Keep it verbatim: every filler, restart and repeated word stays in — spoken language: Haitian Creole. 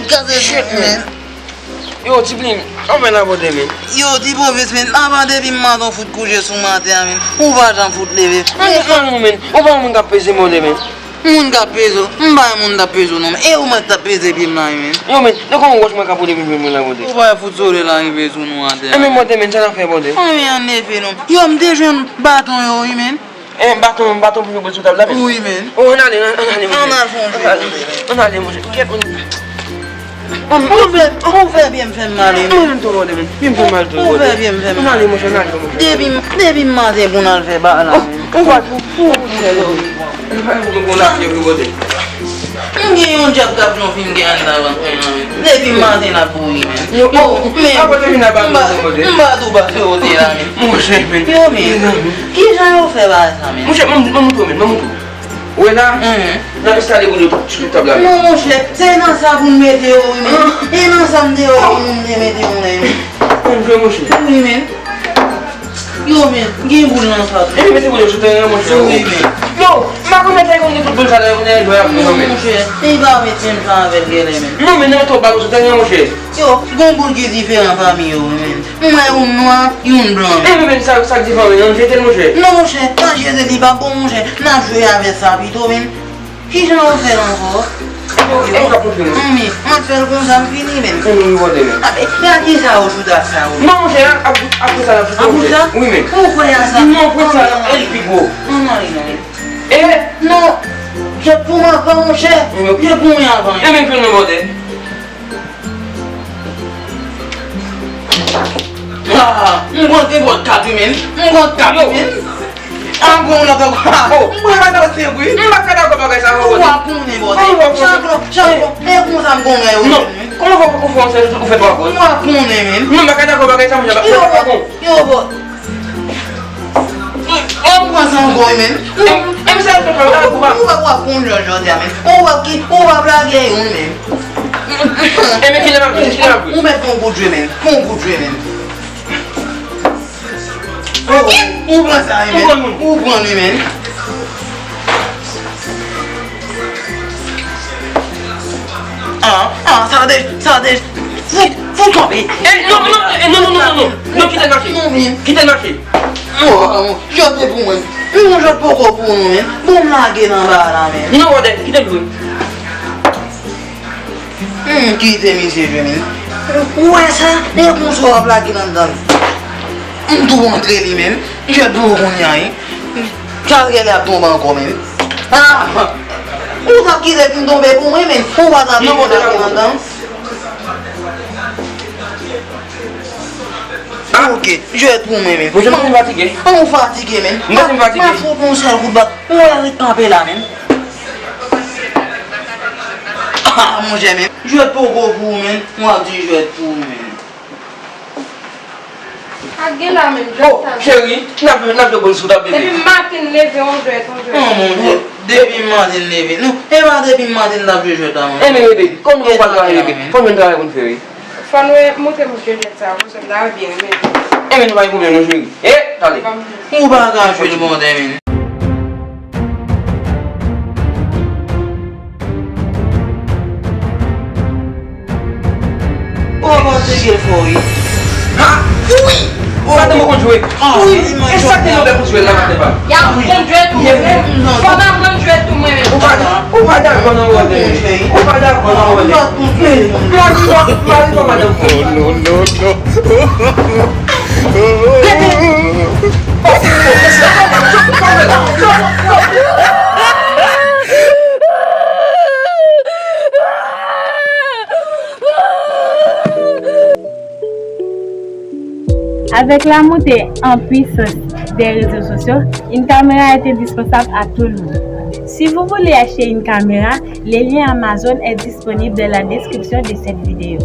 Gade shit, men. Yo, Ti Plim, anfen la pote, men. Yo, Ti Pwovens, men, apa depi m maten w fout kouche sou maten an, men, ou pa janm fout leve. Anfen, anfen, men, ou pa yon moun k ap peze m, men. Moun k ap peze w? M pa yon moun k ap peze w, non, men. E ou menm k t ap peze pye m la, men. Yo, men, nan kòman wòch mwen ka pote vin jwenn mwen la pote? Ou pa fout sole la rive sou nou atè a, men. E men, pote, men, sa n ap fè, pote? Anfen, ann leve, non. Yo, m te jwenn baton yo, wi, men. E, baton, baton pou jwe bòl sou tab la, men. Wi, men. O, ann ale, ann, ann ale, monchè. Ann al fè yon jwe. Ann ale, monchè. Kèt, monchè. Ou fè, ou fè byen m fè m mal, men. Mwen menm tou, monchè, men. Byen m fè mal tou, monchè. Ou fè byen m fè m mal. Ann ale, monchè, ann ale, monchè. Depi, depi m maten pou n al fè bagay la, men. Ou pa, ou, ou, ou, M gen yon djab k ap jwe yon fim ki anndan vant mwen an, men. Depi maten l ap bouri, men. Yo, oh, men, m pa, m pa tou pase kote la, men. Monchè, men. Yo, men, kijan yo fè bagay sa, men? Monchè, m, m montre w, men, m montre w. Ou wè la? N ap enstale moun yo sou tout tab la, men. Non, monchè, se nan sa pou n mete yo, wi, men. E nan sa m te wè pou moun te mete yo, men. Konn jwe, monchè. Wi, men. Yo, men, gen boul nan sa tou. Epi mete boul yo sou teren an, monchè. Wi, men. Yo, m pa konn mete yon de tout boul sa la, yo konnen jwe ap jwe, non, men. Monchè, e pa met menm jan avè l genlè, men. Non, men, nan twòp bal sou teren an, monchè. Yo, gon boul ki diferan pami yo, men. M wè youn nwa, youn blan, men. Epi men sa, sa k diferan, men, ann jete l, monchè. Non, monchè, pa jete li pa bon, monchè. N ap jwe avè sa pito, men. Kijan w fè l ankò? Yo, e, m ap montre nou. Manmi, m ap fè l konsa, m fini, men. Ann wi, pote, men. A, men, men a kisa yo choute ak sa yo? Non, monchè, a, a, a pwen sa l ap choute, monchè. A pwen sa? Wi, men. Ou kwè a sa? Non, pwen sa, e l pi gwo. Ann ale, non, men. E? Non, jwèt pou mwen avan, monchè. Jwèt pou mwen avan. E men, fè nou, pote. Ah, m konn te bòt kat wi, men. M konn kat wi, men. An bon lòt ankò. Oh. M pral anonse wi. M pa ka dakò bagay sa yo. Ou ap konnen, bòdè. Chanpyon, chanpyon. E konsa m konnen yo. Non. Kòman fò ou fè yon sèl ou fè twa gòl? Ou ap konnen, men. Non, m pa ka dakò bagay sa, monchè. Yo, bòt. Yo, bòt. Ou ap pran sa ankò wi, men. E, e, m sa fè, fè, ou ap, ou ap konn jòj jòdi a, men. Ou ap ki, ou ap lage youn, men. E, men, kilè m ap jwe, kilè m ap jwe? Ou mèt fè yon kout jwe, men. Fè yon kout jwe, men. Ou, ou pran sa, wi, men. Ou pran li, men. Ah, ah, sa de, sa de. Fout, fout kanpe. Eh, non, non, eh, non, non, non, non, non. Non, kite l mache. Non, men. Kite l mache. Oh, jòt de pou mwen. Non, jòt poko pou nou, men. Bon, m lage nan ba la, men. Non, bòdè, kite l jwe. Hmm, kite misye jwe, men. Ou wè sa? E konsa w ap lage l anndan. M tou antre li, men. Jwèt pou ou kounye a, wi. Karyè li ap tonbe ankò, men. Ah! Ou t ap kite pou m tonbe pou mwen, men. Ou pa t ap lage l anndan. Ah, ok. Jwèt pou mwen, men. Monchè, m fatige. An, ou fatige, men. M fatige. M ap fout yon sèl kout bat. Ou wè ret kanpe la, men. Ah, monchè, men. Jwèt poko pou ou, men. M ap di jwèt pou ou, men. Ak gen la menm, jwèt sa. Oh, cheri, n ap jwe, n ap jwe bòl sou tab, bebe. Depi maten leve, on jwèt, on jwèt. Non, monchè, depi maten leve. Non, e pa depi maten n ap jwe jwèt la, monchè. Enben, bebe, kòm nou pral travay, bebe, fò n jwenn travay pou n fè, wi. Fò nou montre m jwe jwèt sa, konsa m ta byen renmen. Enben, nou pa gen pwoblèm, non, cheri. E, tande. Ou pa ka jwe l, bòdè, men. O, bon, se ke fò, wi. Ha? Wi! Ou pa te konn jwe. Wi, e sa k te nan bèk ou jwe la, pa te pa. Y ap konn jwe tou, mwen menm. Fò m aprann jwe tou, mwen menm. Ou pa, ou pa dakò nan wòl de. Ou pa dakò nan wòl de. Mari, mari, mari, madanm. Oh, non, non, non. Avec la montée en puissance des réseaux sociaux, une caméra est indispensable à tout le monde. Si vous voulez acheter une caméra, le lien Amazon est disponible dans la description de cette vidéo.